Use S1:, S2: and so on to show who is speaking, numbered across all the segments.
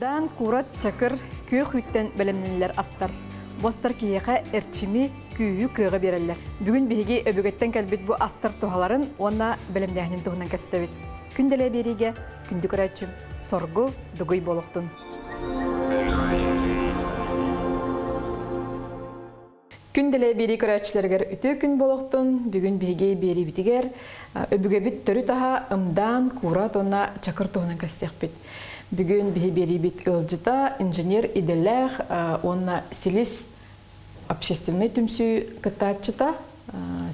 S1: Ымдаан куорат чакыр күөх үүттэн бэлэмнэниллэр астар. Бу астар киһиэхэ эрчими, күүһү, кыаҕы биэрэллэр. Бүгүн биһиги өбүгэттэн кэлбит бу астар туһаларын уонна бэлэмнээһинин туһунан кэпсэтэбит. Күн дэлэ биэриигэ күндү көрөөччүм, соргу, дугуй буолуохтун. Күн дэлэ биэрии көрөөччүлэригэр үтүө күн буолуохтун. Бүгүн биһиги биэриибитигэр өбүгэбит төрүт аһа ымдаан, куурат уонна чакыр туһунан кэпсиэхпит. Бүгүн биһи биэриибит ыалдьыта инженер идэлээх уонна Силис общественнай түмсүү кыттааччыта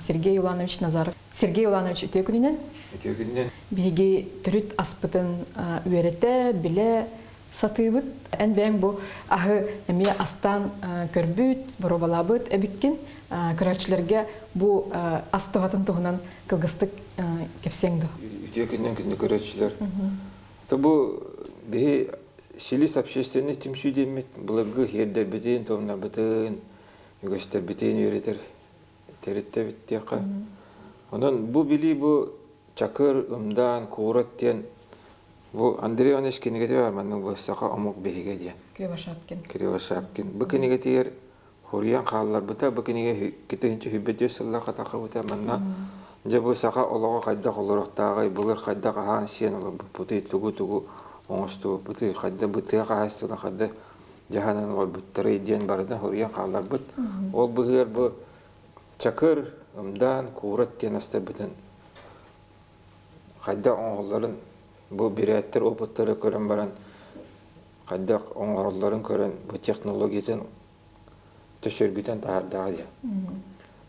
S1: Сергей Уланович Назаров. Сергей Уланович үтүө күнүнэн.
S2: Үтүө күнүнэн.
S1: Биһиги төрүт аспытын үөрэтэ, билэ, сатыыбыт. Эн бэйэҥ бу аһы эмиэ астаан көрбүт, боруобалаабыт эбиккин. Көрөөччүлэргэ бу ас туһатын туһунан кылгастык кэпсиэҥ дуо?
S2: Үтүө күннэн күндү көрөөччүлэр. То бу биһи Силис общественный түмсүү диэммит былыргы иһирдэрбитин, туомнарбытын, үгэстэрбитин үөрэтэр тэрилтэбит диэххэ. Онон бу билии бу Чакыр, Ымдаан, Куорат диэн Бу Андрей Иванович кинигэтэ бар маннык бу саха омук биһигэ диэн.
S1: Кривошапкин.
S2: Кривошапкин. Бу кинигэтигэр хуруйан хаалларбыта, бу кинигэ 2 сыллаах таххыбыта манна дьэ бу саха олоҕо хайдах олоруохтааҕый, былыр хайдах аһаан-сиэн олорбуппутуй, тугу-тугу оҥостубуппутуй, хайда бытыа хаһаайыстыбаны хайда дьаһанан олорбуттарый диэн барытын хуруйан хаалларбыт. Ол быһыгар бу Чакыр, Ымдаан, Куурат диэн астарбытын хайдах оҥоһулларын бу бүрээттэр опыттары көрөн баран хайдах оҥороллорун көрөн бу технологиятын төсөргүтэн таһаардаҕа диэн.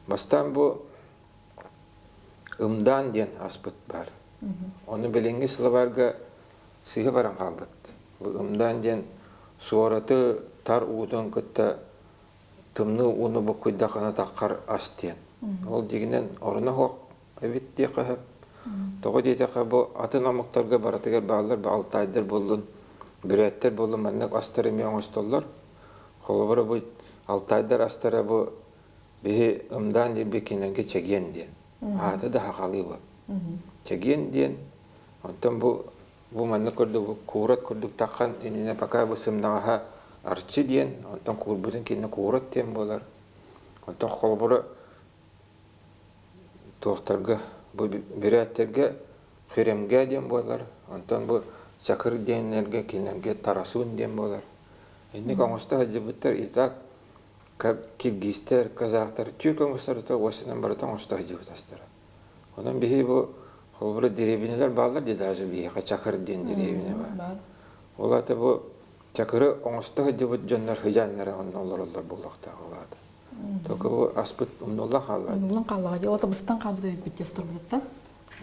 S2: Бастаан бу ымдаан диэн аспыт баар. Ону билиҥҥи сылабаарга сыыһа баран хаалбыт. Бу ымдаан диэн суораты тар уутун кытта тымныы ууну буккуйдаххына таххар ас диэн. Ол дьиҥинэн оруна суох эбит диэххэ сөп. Тоҕо диэтэххэ, бу атын омуктарга барытыгар бааллар, бу алтайдар буоллун, бүрээттэр буоллун маннык астары эмиэ оҥостоллор. Холобура, бу алтайдар астара бу биһи ымдаан диирбит кинилэргэ чэгиэн диэн. Аата да хахалыы бу. Чэгиэн диэн, оттон бу бу маннык курдук куурат курдук таххан иннинэ пока бу сымнаҕаһа арчы диэн, онтон куурбутун кинини куурат диэн буолар. Онтон холобура туохтарга бу бүрээттэргэ Хюремгэ диэн буолар, онтон бу Чакыр диэннэргэ кинилэргэ Тарасун диэн буолар. Инник оҥосто сылдьыбыттар и так киргизтэр, казахтар түүр оҥостор уосунан барыта оҥосто сылдьыбыт Онон биһи бу холобура дэриэбинэлэр бааллар дии даже биһиэхэ Чакыр диэн дэриэбинэ баар. Ол аата бу Чакыры оҥосто сылдьыбыт дьоннор сыдьааннара онно олороллор буолуохтаах ол аата. Только бу аспыт умнуллан хаалла.
S1: Умнуллан хааллаҕа дии. Ол быстан хаалбыт өйбүт тестарбытыттан.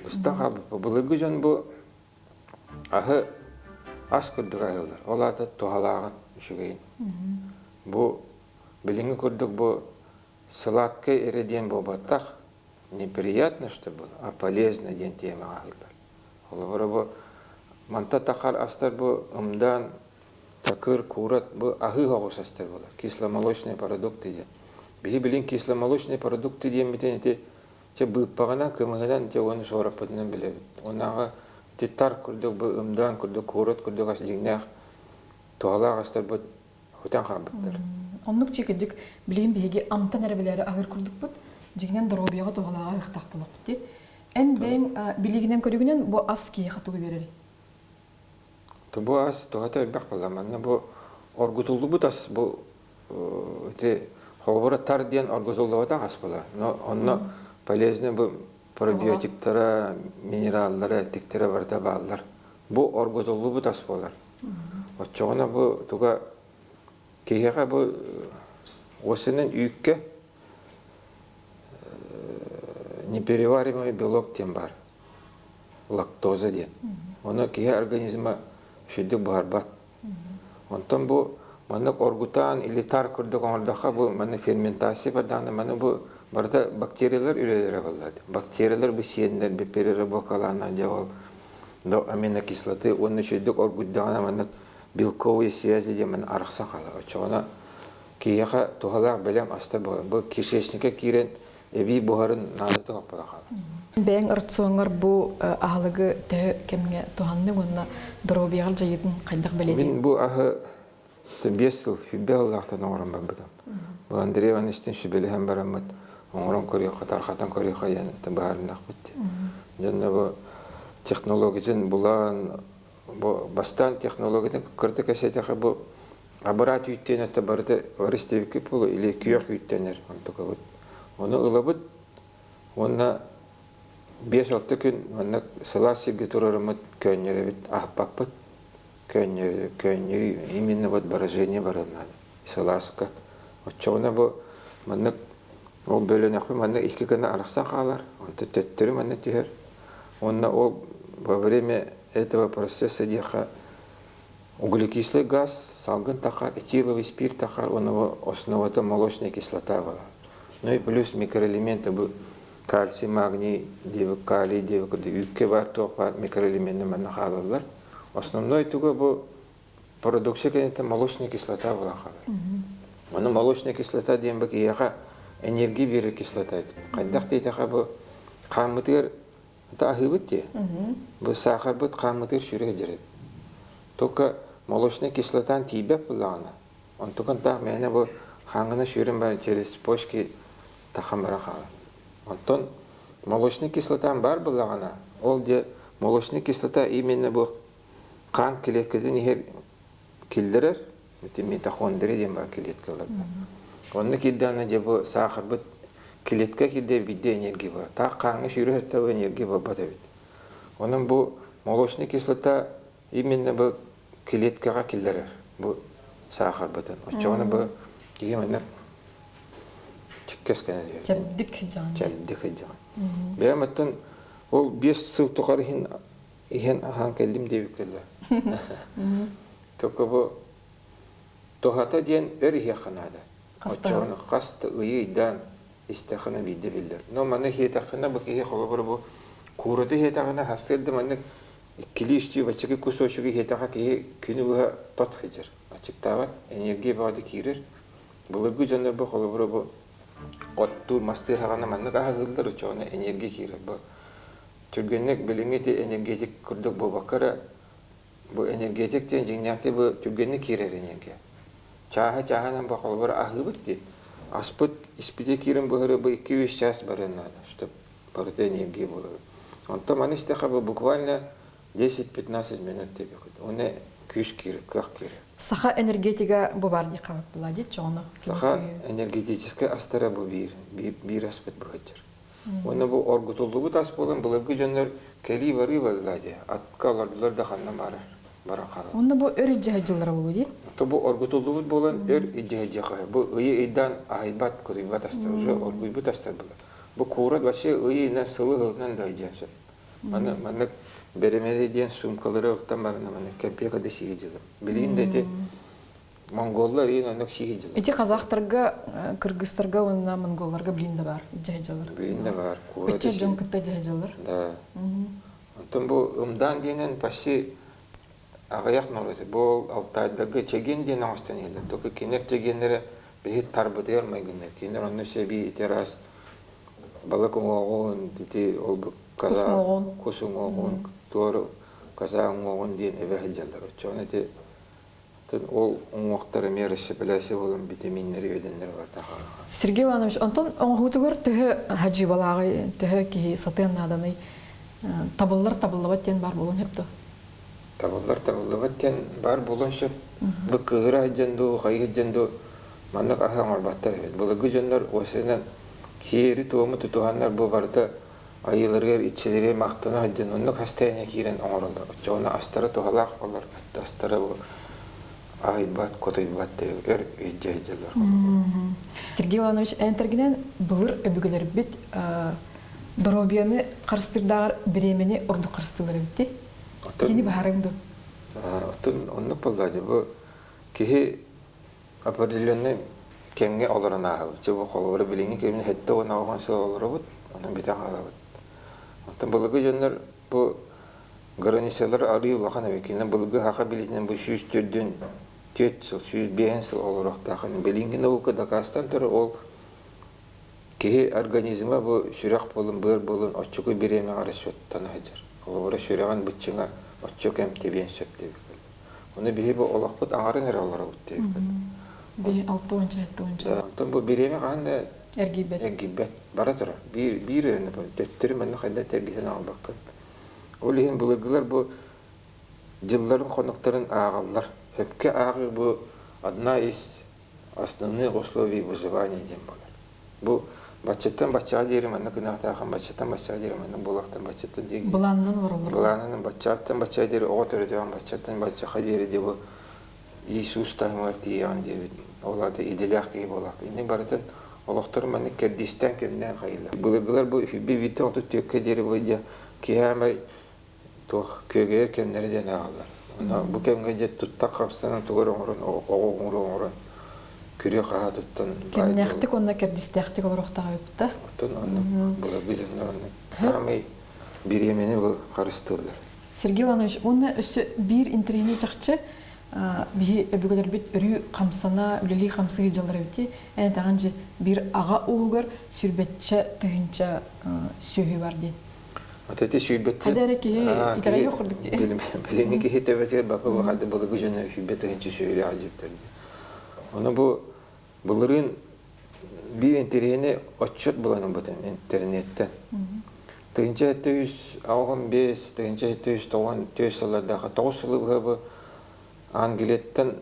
S2: Быстан хаалбыт. Былыргы дьон бу аһы ас курдук аһыыллар. Ол аата туһалааҕын, үчүгэйин. Бу билиҥҥи курдук бу сладкай эрэ диэн буолбатах, неприятно, что было, а полезно диэн темаҕа аһыыллар. Холобура бу манта тахар астар бу ымдаан такыр, куурат бу аһыы оҕус астар буолар. Кисломолочные продукты диэн. Биһи билин кисломолочные продукты диэммитин ити чэ быыппаҕынан, кымыһынан дьэ уону суораппытынан билэбит. Уоннааҕы ити тар курдук бу ымдаан курдук, куурат курдук ас дьиҥнээх туһалаах астарбыт хутан хаалбыттар.
S1: Оннук чикидик билигин биһиги амтан эрэ билээри аһыыр курдукпут. Дьиҥинэн доруобуйаҕа туһалааҕа аһыахтаах буолуохпут дии. Эн бэйэҥ билигинэн көрүгүнэн бу ас киһиэхэ тугу биэрэрий?
S2: Бу ас туһата элбэх буолла. Манна бу оргутуллубут ас бу ити холобура тар диэн оргутуллубатах ас буолар. Но онно полезный бу пробиотиктара, минераллара, эттиктэрэ барыта бааллар. Бу оргутуллубут ас буолар. Оччоҕуна бу туга киһиэхэ бу осенен үүккэ неперевариваемый белок диэн баар. Лактоза диэн. Ону киһи организма сүрдүк буһарбат. Онтон бу маннык оргутаан или тар курдук оҥордоххо бу манна ферментация бардаҕына маны бу барыта бактериялар үлэлэрэ буолла. Бактериялар бу сиэннэр бу переработкалааннар дьэ ол до аминокислоты уонна үчүгэйдик оргуйдаҕына маннык белковые связи диэн маны арахсан хаалар. Оччоҕуна киһиэхэ туһалаах бэлэм аста буолар. Бу кишечникке киирэн. Эбии буһарын наадата хоппото хаалар.
S1: Бэйэҥ рациоҥҥар бу аһылыгы төһө кэмҥэ туһанныҥ уонна доруобуйаҕар дьайыытын хайдах бэлиэтиигин?
S2: Мин бу аһы 5 сыл, 20 сыллаахтан оҥорон барбытым. Бу Андрей Ивановичтыын сүбэлэһэн бараммыт оҥорон көрүөххэ, тарҕатан көрүөххэ диэн быһаарыннахпыт дии. Дьонно бу технологиятын булан, бу бастаан технологиятын кырдык кэсэтэхэ бу абыраат үүттэн это барыта барыс диэбиккит буолуо или күөх үүттэнэр онтукабыт. Ону ылабыт уонна 5-6 күн маннык сылаас сиргэ турарыммыт көөнньөрөбүт, аһаппаппыт. Көөнньөрүү именно вот выражение барыан наада сылааска. Оччоҕуна бу маннык ол бөлөнөхпүт маннык икки гына арахсан хаалар, онтон төттөрү манна түһэр. Уонна ол во время этого процесса диэххэ углекислый газ, салгын тахар, этиловый спирт тахар, уонна основата молочная кислота была. Ну и плюс микроэлементы бу кальций, магний, диэбик, калий диэбик, үүккэ бар, туох бар микроэлементы манна хаалаллар. Основной туга бу продукция кэнниттэн молочная кислота буолан хаалар. Ону молочная кислота диэн бу киһиэхэ энергия биэрэр кислота эбит. Хайдах диэтэхэ бу хааммытыгар аһыыбыт дии. Бу саахарбыт хааммытыгар сүүрэ сылдьар эбит. Только молочная кислотаан тиийбэт буоллаҕына, онтукан таах мээнэ бу хааҥҥына сүүрэн баран через почки тахан баран хаалар. Онтон молочная кислотаан баар буоллаҕына, ол дьэ молочная кислота именно бу хаан клеткатын иһэр киллэрэр, ити митохондрия диэн баар клеткаларга. Онно киирдэҕинэ дьэ бу саахарбыт клетка киирдэ биирдэ энергия бар. Таах хааҥҥа сүүрэ сыттаҕа энергия барбат эбит. Онон бу молочная кислота именно бу клеткаҕа киллэрэр бу саахарбытын. Оччоҕуна бу киһи маннык чиккэс гына түһэр.
S1: Чэбдик сылдьаҕын.
S2: Чэбдик сылдьаҕын. Бэйэм оттон ол 5 сыл тухары иһин иһэн аһаан кэллим диэбиккэ Только бу туһата диэн өр иһиэххэ наада. Оччоҕуна хас да ыйы ыйдаан истэххинэ биирдэ биллэр. Но маны иһиэтэххинэ бу киһи холобура бу куураты иһиэтэҕинэ сарсыарда маннык иккилии-үстүү баччаки кусочек иһиэтэхэ киһи күнү быһа тот сылдьар. Аччыктаабат, энергия бөҕөтө киирэр. Былыргы дьоннор бу холобура бу оттуур, мастыыр хаҕана маннык аһыыллар, оччоҕуна энергия киирэр. Бу түргэнник билиҥҥи ити энергетик курдук буолбакка эрэ бу энергетик диэн дьиҥнээхтик бу түргэнник киирэр энергия. Чааһы чааһынан бу холобур аһыыбыт дии. Аспыт испитэ киирэн быһыры бу 2-3 чаас барыан наада, чтобы барыта энергия буолар. Онтон маны истэхэ бу буквально 10-15 минут диэбиккит. Уонна күүс киирэр, кыах киирэр.
S1: Саха энергетига бу бар дии хаалбыт буолаа дии чоҕуну.
S2: Саха энергетическай астара бу биир, биир, биир аспыт быһаччыр. Уонна бу оргутуллубут ас буолан былыргы дьоннор кэлии-барыы барыла дии. Атка олордулар да ханна барар, баран хаалар.
S1: Онно бу өр илдьэ сылдьаллара буолуо дии.
S2: То бу оргутуллубут буолан өр илдьэ сылдьыахха. Бу ыйы ыйдаан аһыйбат, кутуйбат астар, уже оргуйбут астар буолар. Бу куурат вообще ыйы ыйынан сылы сылынан да сылдьыан сөп. Маны маннык бэрэмэдэй диэн суумкалары оттон барана маннык кэмпиэкэ да сии дьылым. Билигин да ити Монголлар иин оннук сии дьылым.
S1: Ити казахтарга, кыргызтарга уонна монголларга блин да бар, дьаһдьалар.
S2: Блин да бар,
S1: куорат Ыччат дьон кытта дьаһдьалар.
S2: Да. Онтон бу ымдаан диэнэн почти аҕыйах норуот. Бу алтайдарга чэгиэн диэн оҥостон иһэллэр. Только кинилэр чэгиэннэрэ биһи тарбытыгар майгыннар. Кинилэр онно сэби ити араас балык уҥуоҕун, ити ол бу каза кус уҥуоҕун, туору каза уҥуоҕун диэн эбэ сылдьаллар. Оччоҕуна ити ол уҥуохтар эмиэ расщепляйся буолан витаминнэри үөдэннэр барда
S1: Сергей Иванович, онтон оҥоһуутугар төһө хадьыыбалааҕый, төһө киһи сатыан нааданый? Табыллар табыллыбат диэн баар буолуон сөп дуо?
S2: Табыллар табыллыбат диэн баар буолуон сөп. Бу кыыһыра сылдьан дуу, хайыы сылдьан дуу маннык аһы оҥорботтор эбит. Былыргы дьоннор уосайынан сиэри-туому тутуһаннар бу барыта айыыларыгар, иччилэригэр махтана сылдьан оннук состояние киирэн оҥороллор. Оччоҕуна астара туһалаах болар, астара бу аһыйбат, кутуйбат өр илдьэ сылдьаллар.
S1: Сергей Иванович, эн тэргинэн былыр өбүгэлэрбит доруобуйаны харыстыырдааҕар бириэмэни ордук харыстыыллар эбит дии. Итини баһарыҥ дуо?
S2: Оттон оннук буолла дии. Бу киһи определенный кэмҥэ олорон ааһабыт. Чэ бу холобура билиҥҥи кэмҥэ 70 сыл олоробут, онон бүтэн хаалабыт. Оттон былыргы дьоннор бу границалар арыый улахан эбит. Кинилэр былыргы саха билиитинэн бу 104 сыл, 105 сыл олоруохтаах. Билиҥҥи наука дакаастаан турар ол. Киһи организма бу сүрэх буолун, быар буолун оччокуй бириэмэҕэ расчеттана сылдьар. Холобура, сүрэҕин быччыҥа оччо кэм тэбиэн сөп диэбит. Ону биһи бу олохпут аҥарын эрэ олоробут диэбит.
S1: Биһи 6 7
S2: Онтон бу бириэмэ хаһан да
S1: эргийбэт.
S2: Эргийбэт. Бара турар. Биир биир эрэ төттөрү манна хайдах эргитэн аҕалбаккын. Ол иһин былыргылар бу дьылларын хонуктарын ааҕаллар. Сөпкө ааҕыы бу одна из основных условий выживания диэн буолар. Бу баччаттан баччаҕа диэри манна гыныахтааххын, баччаттан баччаҕа диэри манна буолуохтан баччаттан диэри
S1: Былаанынан олороллор.
S2: Былаанынан баччаттан баччаҕа диэри оҕо төрөтөҕүн, баччаттан баччаха диэри дии бу Иисус таһымыгар тиийэҕин диэбит. Ол аата идэлээх киһи буолаахт. Инник барытын олохторун маннык кэрдиистээн кэмнээн хайыллар. Былыргылар бу үһүбү бииртэн 34-кэ диэри бу киһи аамай туох күөгэйэр кэмнэрэ диэн ааҕаллар. Онно бу кэмҥэ дьэ туттан хапсанан тугу эрэ оҥорон, оҕо оҥору оҥорон, күрүө-хаһаа туттан
S1: Кэмнээхтик уонна кэрдиистээхтик олоруохтаах эбит да.
S2: Оттон оннук былыргы дьоннор оннук саамай бириэмэни бу харыстыыллар.
S1: Сергей Иванович, уонна өссө биир интэриэһинэй чахчы биһи өбүгэлэрбит өрүү хамсана, үлэлии хамсыы дьаллар эбити. Эн этэҕин дьи биир аҕа ууһугар сүүрбэччэ тыһыынча сүөһү бар диэн.
S2: Вот эти сүүрбэттэн
S1: Хада эрэ киһи итэҕэйиэх курдук дии.
S2: Билиҥҥи киһи төбөтүгэр бапы бахады былыргы дьоно сүүрбэ тыһыынча сүөһүлээх дьиптэр дии. Ону бу былырыын биир интэриэһини отчет булан ылбытым интернеттэн. 1785, 1794 сыллардаахха 9 сылы быһа бу Англияттан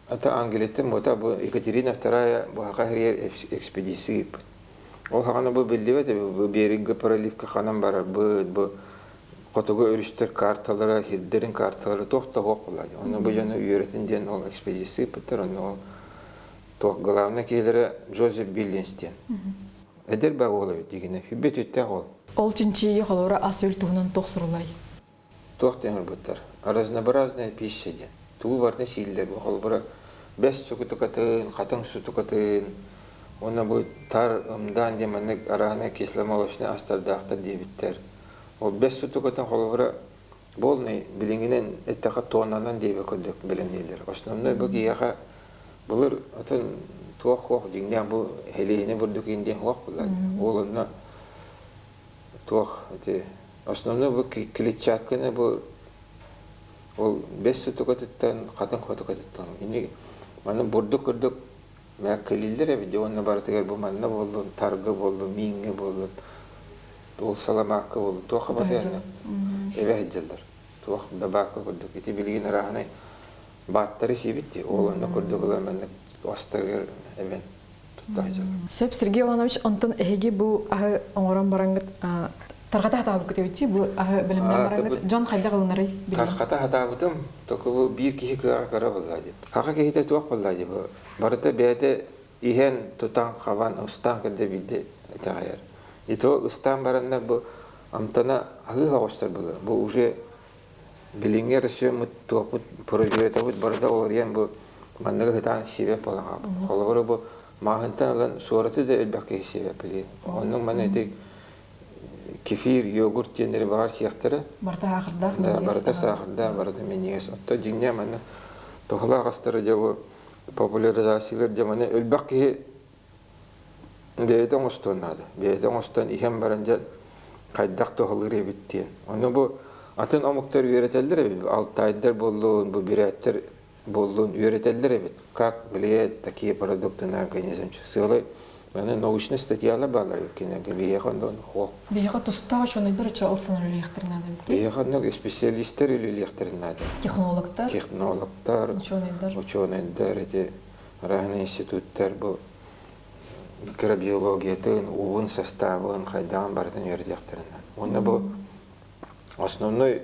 S2: ата Англияттан буота бу Екатерина II быһаха хэрийэр экспедиция ыыппыт. Ол хаҕана бу биллибэт бу Беринга проливка ханан барарбыт, бу хотугу өрүстэр карталара, сирдэрин карталара туох да суох буолла. Ону бу дьону үөрэтин диэн ол экспедиция ыыппыттар, онно ол туох главный киһилэрэ Джозеф Биллинс диэн. Эдэр баа уол эбит дигинэ, сүбэ түттээх уол.
S1: Ол чинчийии холобура ас-үөл туһунан туох сурулларый?
S2: Туох диэн ылбыттар? Разнообразная пища диэн. Тугу барытын сииллэр. Бу холобура бэс сукутукатын, хатыҥ сутукатын, уонна бу тар ымдаан диэн маннык араанай кисломолочнай астардаахтар диэбиттэр. Ол бэс сутукатын холобура полный билиҥҥинэн эттэххэ тоннанан диэбит курдук бэлэмнииллэр. Основной бу киһиэхэ былыр атын туох хуох дьиҥнээх бу һэлиэһини бурдук иин диэн хуох буолла. Ол онно туох ити основной бу клетчатканы бу ол бэс сутукатыттан хатыҥ хотукатыттан ини маны бурдук курдук мээккэлииллэр эбит уонна барытыгар бу манна буоллун тарга буоллун мииҥҥэ буоллун ол саламаакка буоллун туох хабатыанна эбэ сылдьаллар туох да баакка курдук ити билигин арааһынай бааттары сиэбит дии ол онно курдук ылан маннык астарыгар эбэн
S1: Сөп, Сергей Иванович, онтон эһиги бу аһы оҥорон бараҥҥыт тарҕата хатаабыккыт эбит бу аһы бэлэмнээн бараҥҥыт дьон хайдах ылынарый?
S2: Тарҕата хатаабытым, только бу биир киһи кыаҕа кыра буолла дии. Хаха киһитэ туох буолла дии бу барыта бэйэтэ иһэн, тутан, хабан, ыстаан көрдө биирдэ итэҕэйэр. И то ыстаан бараннар бу амтана аһыы оҕустар было. Бу уже Билиҥҥи Россияммыт туохпут пробиотабыт барыта уларыйан бу манныгы сытаан сиэбэт буолан хаалбыт. Холобура бу маҕаһыынтан ылан суораты да элбэх киһи сиэбэт билигин. Оннук манна ити кефир, йогурт диэннэри баҕар сиэхтэрэ.
S1: Барыта саахардаах минньигэс.
S2: Барыта саахардаах, барыта минньигэс. Оттон дьиҥнээх манна туһалаах астары дьэ бу популяризациялар дьэ маны элбэх киһи Бэйэтэ оҥостуон наада. Бэйэтэ оҥостон иһэн баран дьэ хайдах туһалыыр эбит диэн. Ону бу атын омуктар үөрэтэллэр эбит. Алтайдар буоллун, бу бүрээттэр буоллун үөрэтэллэр эбит. Как влияют такие продукты на организм? Сыалы маны научный статьялар баалар эбит кинилэргэ. Биһиэхэ онно суох.
S1: Биһиэхэ тустаах учуонайдар оччо ылсан үлэлиэхтэрин наада эбит.
S2: Биһиэхэ оннук специалистар үлэлиэхтэрин наада.
S1: Технологтар.
S2: Технологтар.
S1: Учуонайдар.
S2: Учуонайдар эти разные институттар бу микробиологиятын, уун састаабын, хайдаҕын барытын үөрэтиэхтэрин наада. Уонна бу основной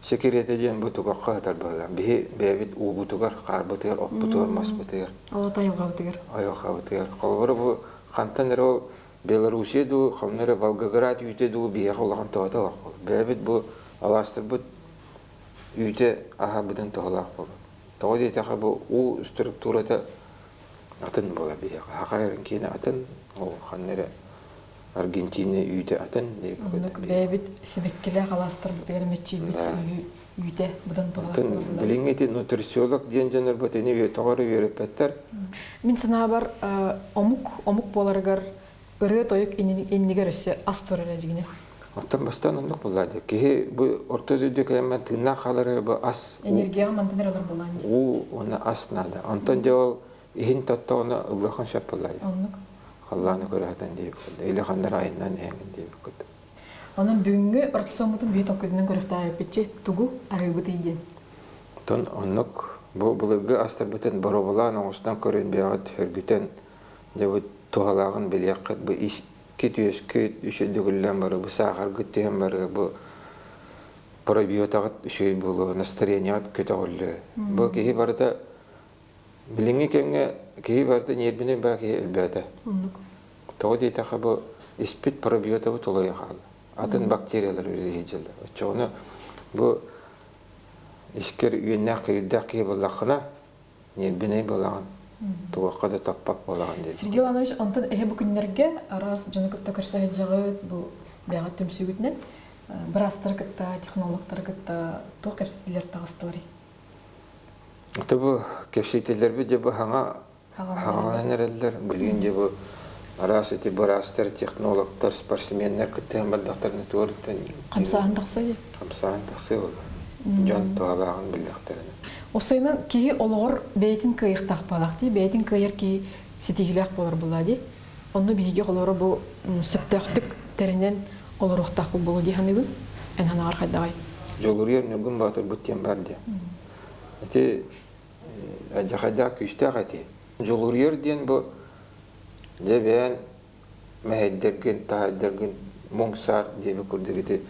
S2: секретэ диэн бу тугахха сытар быһыылаах. Биһи бэйэбит уубутугар, хаарбытыгар, оппутугар, маспытыгар.
S1: Ол айылҕабытыгар.
S2: Айылҕабытыгар. Холобура бу хантан эрэ ол Белоруссия дуу, ханна эрэ Волгоград үүтэ дуу биһиэхэ улахан тоҕото суох буолар. Бэйэбит бу алаастарбыт үүтэ аһабытын туһалаах буолар. Тоҕо диэтэххэ бу уу структурата атын буолар биһиэхэ. Саха эрин киэнэ атын, ол ханна эрэ Аргентина үүтэ атын.
S1: Оннук бэйэбит сибэккилээх алаастарбытыгар мэччийбит үүтэ быдан туһалаах
S2: буолар. Билиҥҥи ити нутрициолог диэн дьоннор бу итини тоҕо эрэ үөрэппэттэр.
S1: Мин санаабар омук омук буоларыгар Ырыа-тойук иннигэр өссө ас турар эдьигинэ.
S2: Оттон бастаан оннук буолла дии. Киһи бу орто дойду кэлэммэн тыыннаах хаалар бу ас
S1: Энергияҕа мантан эрэ олор буолаан дии.
S2: Уу уонна ас наада. Онтон дьэ ол иһин тоттоҕуна ыллыаххын сөп буолла дии.
S1: Оннук.
S2: Халлааны көрө сатан диэбит курдук. Или ханнар айаннаан иһэҥин диэбит курдук.
S1: Онон бүгүҥҥү ортосоммутун биһи толкуйданан көрүөхтээбиппитчи тугу аһыыбытый диэн.
S2: Оттон оннук бу былыргы астарбытын боруобалаан оҥостон көрөн бэйэҕит сөргүтэн дьэ бу туһалааҕын билиэххит бу искит үөскүт үчүгэй бары бу саахаргыт түһэн барыа бу пробиотаҕыт үчүгэй буолуо настроениеҕыт көтөҕүллүө бу киһи барыта билиҥҥи кэмҥэ киһи барыта ньиэрбинэй баа киһи элбээтэ тоҕо диэтэххэ бу испит пробиотабыт уларыйан хаалла атын бактериялар үлэлии сылдьаллар оччоҕуна бу искэр үөннээх-көйүүрдээх киһи буоллаххына ньиэрбинэй буолаҕын туохха да таппат буолаҕын диэн.
S1: Сергей Иванович, онтон эһи бу күннэргэ араас дьону кытта көрсө сылдьаҕыт, бу бэйэҕит түмсүүгүтүнэн быраастары кытта, технологтары кытта туох кэпсэтиилэр таҕыстыларый?
S2: Ото бу кэпсэтиилэрбит дьэ бу хаҥа хаҥаланан эрэллэр. Билигин дьэ бу араас ити быраастар, технологтар, спортсменнар кыттыһан бардахтарына туоруттан
S1: Хамсааһын тахсыа дии.
S2: Хамсааһын тахсыа буолла. Дьон туһалааҕын биллэхтэринэ.
S1: Осойунан киһи олоҕор бэйэтин кыайыахтаах буолаах дии, бэйэтин кыайар киһи ситиһиилээх буолар буоллаа дии. Онно биһиги олоро бу сөптөөхтүк тэринэн олоруохтаахпыт буолуо дии саныыбын. Эн санааҕар хайдаҕай?
S2: Дьулуруйар Ньургун Боотурбут диэн бар диэн. Ити алдьархайдаах күүстээх этии. Дьулуруйар диэн бу дьэ бэйэн мэһэйдэргин, таһайдаргын муҥ саар диэбит курдук ити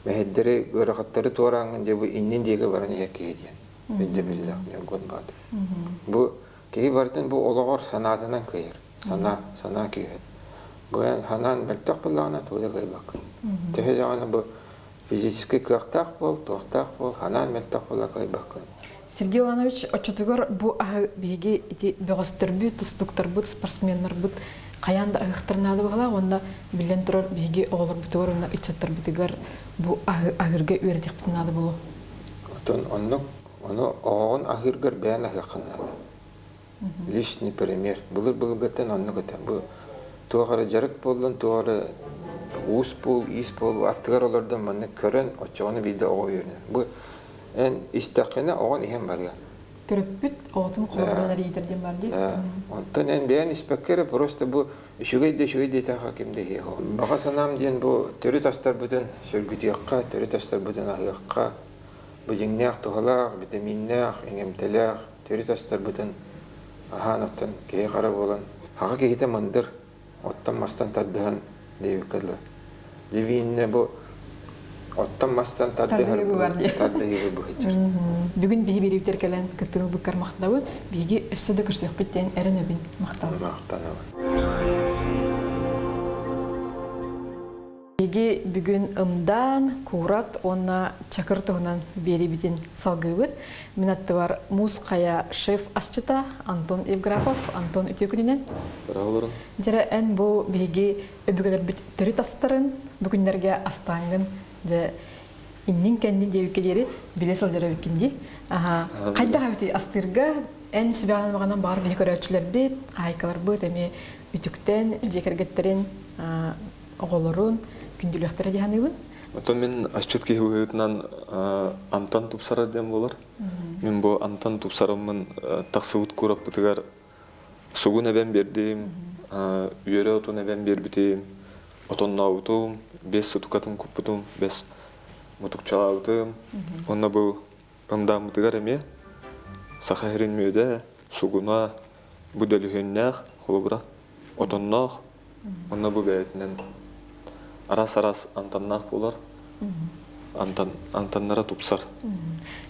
S2: мэһэйдэри, ыарахаттары туорааҥҥын дьэ бу иннин диэки баран иһэр киһи диэн өйдөбүллээх Ньургун Боотур. Бу киһи барытын бу олоҕор санаатынан кыайар. Санаа, санаа күүһэ. Бу эн санаан мөлтөх буоллаҕына тугу да кыайбаккын. Төһө даҕаны бу физическэй кыахтаах буол, туохтаах буол, ханаан мөлтөх буола кыайбаккын.
S1: Сергей Иванович, оччотугар бу аһы биһиги ити бөҕөстөрбүт, тустуктарбыт, спортсменнарбыт хайаан да аһыахтар наада баҕалаах уонна биллэн турар биһиги оҕолорбутугар уонна ыччаттарбытыгар бу аһы аһыырга үөрэтиэхпитин наада буолуо.
S2: Оттон оннук ону оҕоҕун аһыыргар бэйэн аһыаххын наада. Личный пример. Былыр-былыргыттан оннук этэ. Бу туох эрэ дьарык буоллун, туох эрэ уус буол, иис буол, аттыгар олордон маннык көрөн, оччоҕуна биирдэ оҕо үөрэнэр. Бу эн истэххинэ оҕон иһэн барыа.
S1: Төрөппүт оҕотун холобурунан эрийитэр диэн бар дии.
S2: Онтон эн бэйэн испэккэ эрэ просто бу үчүгэй да үчүгэй диэтэххэ ким да иһиэх. Баҕа санаам диэн бу төрүт астарбытын сөргүтүөххэ, төрүт астарбытын аһыахха, бу дьиҥнээх туһалаах, витаминнээх, иҥэмтэлээх төрүт астарбытын аһаан оттон киһи хара буолан хаха киһитэ мындыр оттон-мастан тардыһан диэбиккэ дылы. Дивииннэ бу оттон-мастан тардыһар тардыһыы быһыйдыр.
S1: Бүгүн биһи бириибитэр кэлэн кыттыгыл быккар махтанабыт. Биһиги өссө да көрсүөхпүт диэн эрэнэбин. Махтанабын.
S2: Махтанабын.
S1: Биһиги бүгүн ымдаан, куурат уонна чакыр туһунан биэриибитин салгыыбыт. Мин аттыбар Муус Хайа шеф асчыта Антон Евграфов. Антон үтүө күнүнэн.
S3: Браво
S1: Дьэрэ эн бу биһиги өбүгэлэрбит төрүт астарын бу күннэргэ астааҥҥын дьэ иннин кэннин диэбиккэ диэри билэ сылдьар эбиккин дии. Аха. Хайдах эбитий астыырга эн сүбэҕинэн баҕанан баҕар биһи көрөөччүлэрбит, хаһаайкаларбыт эмиэ үтүктэн дьиэ кэргэттэрин оҕолорун күндүлүөхтэрэ дии саныыбын.
S3: Оттон мин асчыт киһи быһыытынан амтан тупсарар диэн буолар. Мин бу амтан тупсараммын тахсыбыт куораппытыгар сугун эбэн биэрдим, үөрэ отун эбэн биэрбитим, отоннообутум, бэс сутукатын куппутум, бэс мутукчалаабытым. Онно бу ымдааммытыгар эмиэ саха сирин мүөдэ, сугуна, бу дөлүһүөннээх, холобура, отонноох Онно бу бэйэтинэн араас-араас амтаннаах буолар. Амтан, амтаннара тупсар.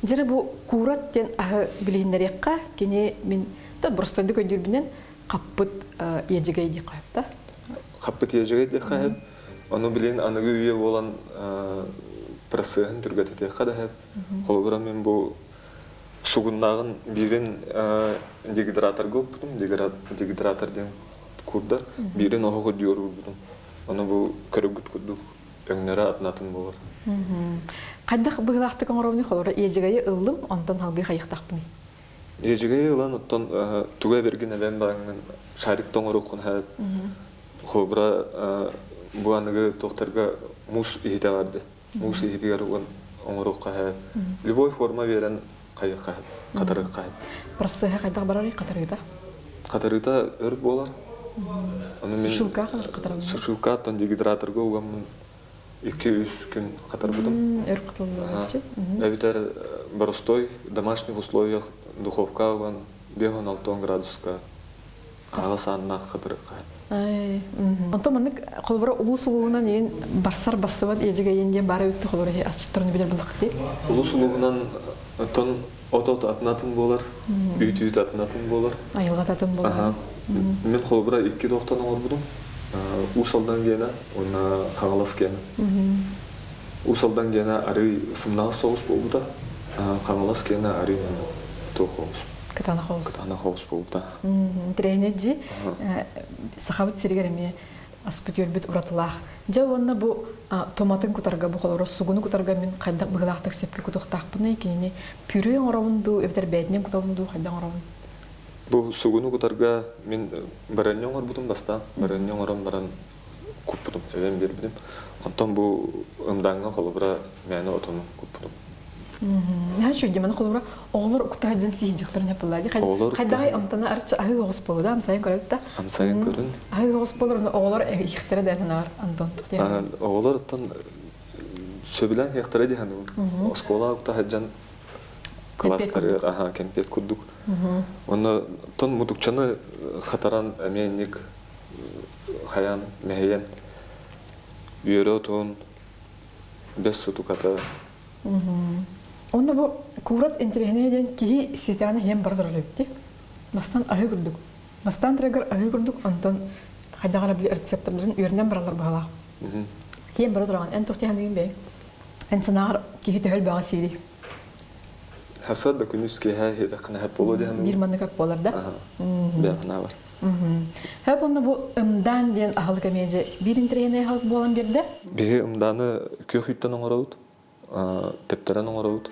S1: Дьэрэ бу куурат диэн аһы билиһиннэриэххэ, кини мин да боростойдук өйдүүрбүнэн хаппыт иэдьэгэй диэххэ сөп да?
S3: Хаппыт иэдьэгэй диэххэ сөп. Ону билин аныгы үйэ буолан процеһын түргэтэтиэххэ да сөп. Холобура мин бу сугуннааҕын биирин дегидраторга укпутум. Дегидратор диэн курдар. Биирин оһох үрдүгэр уурбутум. Ону бу көрөгүт курдук өҥнөрө атын-атын буолар.
S1: Хайдах быһыылаахтык оҥоробунуй? Холобура, иэдьэгэйи ыллым, онтон салгыы хайыахтаахпыный?
S3: Иэдьэгэйи ылан, оттон тугу эбэргин эбэн бараҥҥын шарик тоҥоруоххун сөп. Холобура, бу аныгы туохтарга муус иһитэ барды. Муус иһитигэр оҥоруохха сөп. Любой форма биэрэн хайыахха сөп, хатарыахха сөп.
S1: Процеһа хайдах барарый хатарыыта?
S3: Хатарыыта өр буолар. Ону мин
S1: Сушилка хатарабын.
S3: Сушилка оттон дегидраторга угаммын 2-3 күн хатарбытым.
S1: Өр хатыллыбытчы.
S3: Эбэтэр боростой домашних условиях духовка уган 5-6 градуска аҕыс ааннаах хатырыкка.
S1: Онтон маннык холобура улуус улууһунан иин барсар бассыбат иэдьэгэйин диэн баара үттэ холобура асчыттарын билэр буллахты.
S3: Улуус улууһунан оттон от-от атын-атын буолар, үүт-үүт атын-атын буолар.
S1: Айылҕа атын буолар.
S3: Мин холобура икки туохтан оҥорбутум. Уус Алдан гиэнэ уонна Хаҥалас гиэнэ. Уус Алдан гиэнэ арыый сымнаҕас соҕус буолбута. Хаҥалас гиэнэ арыый туох соҕус.
S1: Кытаанах соҕус.
S3: Кытаанах соҕус буолбута.
S1: Интэриэһинэй дии. Сахабыт сиригэр эмиэ аспыт үөрбүт уратылаах. Дьэ уонна бу томатын кутарга, бу холоро сугуну кутарга мин хайдах быһыылаахтык сөпкө кутуохтаахпыный? Кинини пюре оҥоробун дуу, эбэтэр бэйэтинэн кутабын дуу, хайдах оҥоробун?
S3: Бу сугуну кутарга мин баранньа оҥорбутум бастаан. Баранньа оҥорон баран куппутум, эбэн биэрбитим. Онтон бу ымдааҥҥа холобура мээнэ отону куппутум.
S1: Наһаа үчүгэй маны холобура оҕолор укта дьон сиһдьихтэрин хаппыллаа ди хайдаҕай амтана арчы аһыы оҕус буолу да амсайын көрөбүт да
S3: амсайын көрүн
S1: аһыы оҕус буолар оҕолор иһихтэрэ да санаар Антон
S3: оҕолор оттон сөбүлээн иһихтэрэ диһэн оскуола укта сылдьан класстарыгар аха кэмпиэт курдук онно тон мутукчаны хатаран эмиэ инник хайаан мэһийэн үөрэ отун бэс сутуката
S1: Онно бу куурат интэриэһинэй диэн киһи сиэтэҕинэ иһэн бара турар эбит Бастаан аһыы курдук. Бастаан тураргар аһыы курдук, онтон хайдах эрэ били рецептордарын үөрэнэн бараллар быһалаах. Тиийэн бара тураҕын. Эн туох тиһэниҥин бэйэҥ? Эн санааҕар киһи төһө элбэҕи сиирий?
S3: Хасыат да күнүс киэһэ иһиэтэххинэ хэп буолуо диэн
S1: Биир маннык ап буолар да?
S3: Бэйэхинэ бар.
S1: Хэп онно бу ымдаан диэн аһылык эмиэ дьэ биир интэриэһинэй аһылык буолан биэрдэ.
S3: Биһи ымдааны күөх үүттэн оҥоробут, тэптэрэн оҥоробут.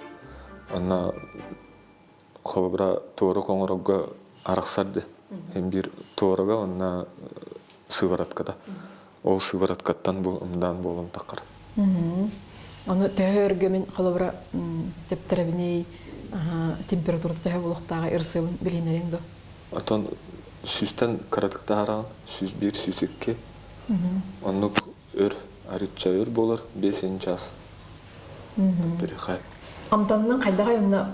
S3: Онно холобура туорок оҥорорго арахсар ди. Биир туорога онно сыворотката. Ол сывороткаттан бу ымдаан буолан таххар.
S1: Ону төһө өргө мин холобура тэптэрэбиний температурата төһө буолуохтааҕа ырсыабын билиһиннэриэҥ дуо?
S3: Оттон сүүстэн кыратык таһараҕын, 101, 102. Оннук өр, арычча өр буолар, 5 час. Тэптэрихэ.
S1: Амтанынан хайдаҕай онно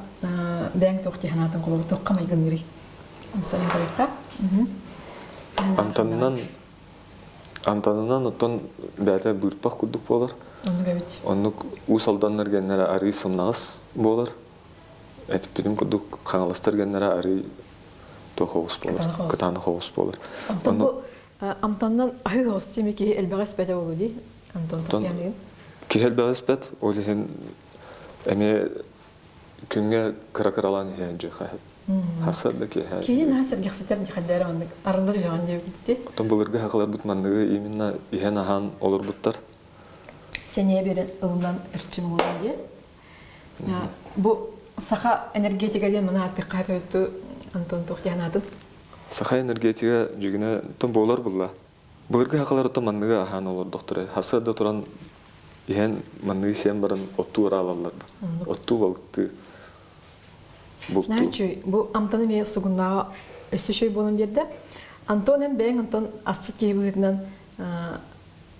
S1: бэйэҥ туох дии санаатыҥ холобур туохха майгынныырый? Амсайын көрүөххэ.
S3: Амтанынан Амтанынан оттон бэйэтэ быырпах курдук буолар.
S1: Оннук эбит.
S3: Оннук Уус Алданнар гэннэрэ арыый сымнаҕас буолар. Этиппитим курдук Хаҥаластар гэннэрэ арыый туох оҕус буолар. Кытаанах оҕус буолар.
S1: Онтон бу амтанынан аһыы оҕус дии киһи элбэҕи испэтэ буолуо дии. Антон Татьяныгын.
S3: Киһи элбэҕи испэт, ол иһин эмиэ күҥҥэ кыра-кыралаан иһэн дьиэхэ Хасыар да киэһэ.
S1: Киһи наһаа сэргэхситэр дьихэдээр маннык арыллар үһэҕин диэбитти.
S3: Оттон былыргы сахаларбыт манныгы именно иһэн-аһаан олорбуттар.
S1: Сэниэ биэрэн ылынан эрчим ылынан диye. Бу саха энергетика диэн маны ааттыахха хөпөттү Антон туох диэн аатын?
S3: Саха энергетика дьигинэ тон буолар булла. Былыргы сахалар оттон манныгы аһаан олордохторо. Хасыар да туран иһэн манныгы сиэн баран оттуу араалаллар. Оттуу балыктыы.
S1: Бултуу. Бу амтан эмиэ сугуннааҕа өссө үчүгэй буолан биэрдэ. Антон эн бэйэҥ онтон асчыт киһи быһыытынан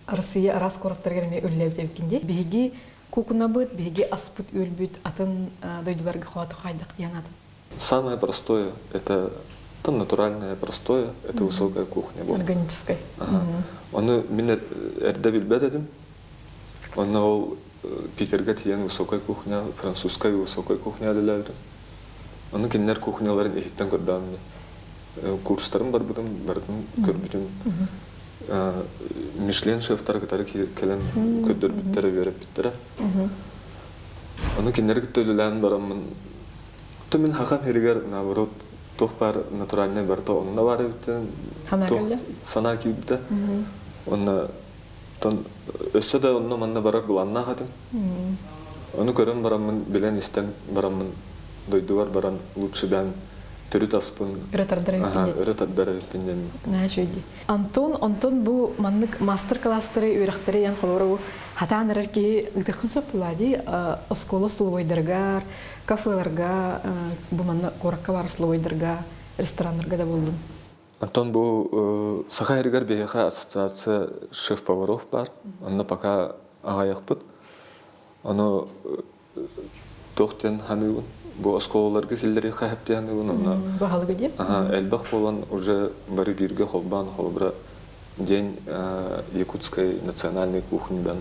S1: Арассыыйа араас куораттарыгар эмиэ үлэлээбит эбиккин дии. Биһиги куукунабыт, биһиги аспыт үөлбүт атын дойдуларга хоото хайдах диэн атын?
S3: Самое простое – это там натуральное простое, это высокая кухня была.
S1: Органическая.
S3: Ага. Оны мин эрдэ билбэт этим. Онно ол Питергэ тиийэн высокая кухня, французская высокая кухня үлэлээбитим. Ону кинилэр кухняларын иһиттэн көрдөҕүм Курстарын барбытым, барытын көрбүтүм. Мишлен шефтары кытары кэлэн көрдөрбүттэрэ, үөрэппиттэрэ. Ону кинилэри кытта үлэлээн бараммын, то мин хакам иһигэр, наоборот, туох баар натуральнай барыта онно баар эбиттэн санаа киирбитэ. Онно Оттон өссө да онно-манна барар былааннаах этим. Ону көрөн бараммын, билэн-истэн бараммын, дойдубар баран лучше бэйэм Төрүт аспын
S1: өрө тардар эбиппин диэн.
S3: Өрө тардар эбиппин диэн.
S1: Наһаа үчүгэй. Антон, онтон бу маннык мастер-класстары үөрэхтэри ян холобура хатаан эрэр киһи ыытыаххын сөп буолаа дии оскуола столовойдарыгар, кафеларга, бу манна куоракка баар столовойдарга, рестораннарга да буоллун.
S3: Антон бу Саха сиригэр биһиэхэ ассоциация шеф-поваров баар. Онно пока аҕайахпыт. Ону туох диэн ханыыбын? Бу оскуолаларга киллэриэххэ сөп диэн ханыыбын. Онно
S1: Баһылыгы диэн?
S3: Элбэх буолан уже бары бииргэ холбоон холобура день якутской национальной кухнидан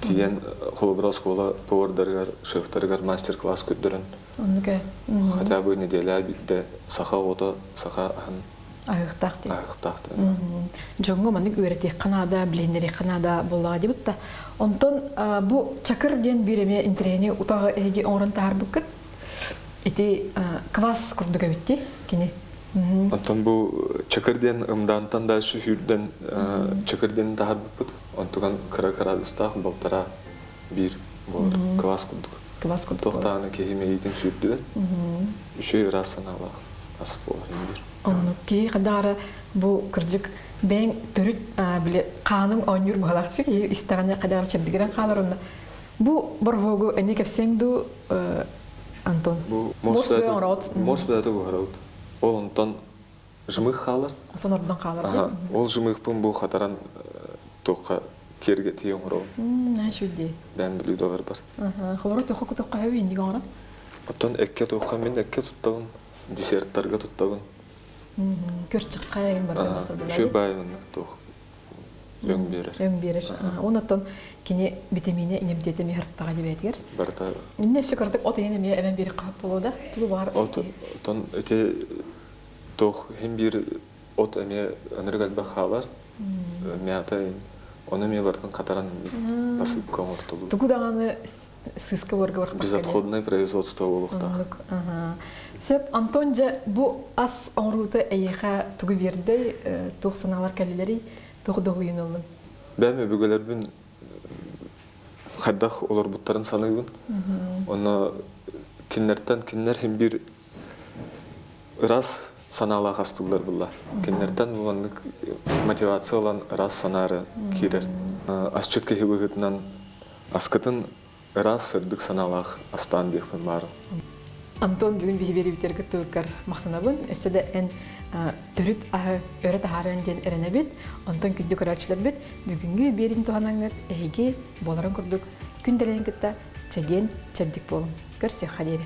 S3: тиийэн холобура оскуола повардарыгар, шефтарыгар мастер-класс көрдөрөн
S1: Оннук
S3: хотя бы неделя биирдэ саха оҕото саха аһын
S1: аһыахтаах диэн.
S3: Аһыахтаах диэн.
S1: Дьоҥҥо маннык үөрэтиэххэ наада, билиһиннэриэххэ наада буоллаҕа диэбит да. Онтон бу чакыр диэн биир эмиэ интэриэһини утаҕы эһиги оҥорон таһаарбыккыт. Ити квас курдук эбит дии кини.
S3: Онтон бу чакыр диэн ымдаантан да сүһүүрдэн чакыр диэн таһаарбыппыт. Онтуган кыра кыраадыстаах балтараа биир буолар квас курдук.
S1: Квас курдук.
S3: Туох даҕаны киһи мэйиитин сүүрдүбэт. Үчүгэй ыраас санаалаах ас буолар биир.
S1: Оннук киһи хадара бу кырдьык бэйэҥ төрүт били хааныҥ оонньуур быһалаахчы киһи истэҕинэ хадара чэбдигирэн хаалар онно бу борһуогу эни кэпсиэҥ дуу Антон?
S3: Бу морс морс бэйэтэ буһарабыт. Ол онтон жмых хаалар.
S1: Отон ордон хаалар.
S3: Ол жмыхпын бу хатаран туохха киэргэтии оҥоробун.
S1: Үчүгэй.
S3: Бэйэм блюдолар бар.
S1: Холобура туохха кутуохха сөбүй инник оҥорон?
S3: Оттон эккэ туохха мин эккэ туттабын, десерттарга туттабын.
S1: Көрчөххө эгин барда басар
S3: Үчүгэй баай маннык туох өҥ биэрэр.
S1: Өҥ биэрэр. Онон кини витамине иҥэмтиэтэ эмиэ хартаҕа дибээтигэр.
S3: Барыта.
S1: Инне өссө кыратык от иһин эмиэ эбэн биэриэххэ сөп буолуо да? Тугу баҕар.
S3: От отон ити туох иһин биир от эмиэ ынырык элбэх хаалар. Мята ону эмиэ барытын хатаран посыпка оҥортубут.
S1: Тугу даҕаны сыыска буорга барбакка.
S3: Безотходное производство буолуохтаах.
S1: Сөп, Антон дьэ бу ас оҥоруута эйиэхэ тугу биэрдэй, туох санаалар кэллилэрий, туох доһуйун ыллыҥ?
S3: Бэйэм өбүгэлэрбин хайдах олорбуттарын саныыбын. Онно кинилэртэн кинилэр иһин биир ыраас санаалаах астыыллар булла. Кинилэртэн маннык мотивация ылан ыраас санаары киирэр. Асчыт киһи быһыытынан аскытын ыраас сырдык санаалаах астаан диэхпин баарым.
S1: Антон бүгүн биһи биэриибитигэр кыттыбыккар махтанабын. Өссө да эн төрүт аһы өрө таһаарыан диэн эрэнэбит. Онтон күндү көрөөччүлэрбит бүгүҥҥү биэриин туһанаҥҥыт эһиги буоларын курдук күн дэлэйин кытта чэгиэн чэбдик буолуҥ. Көрсүөххэ диэри.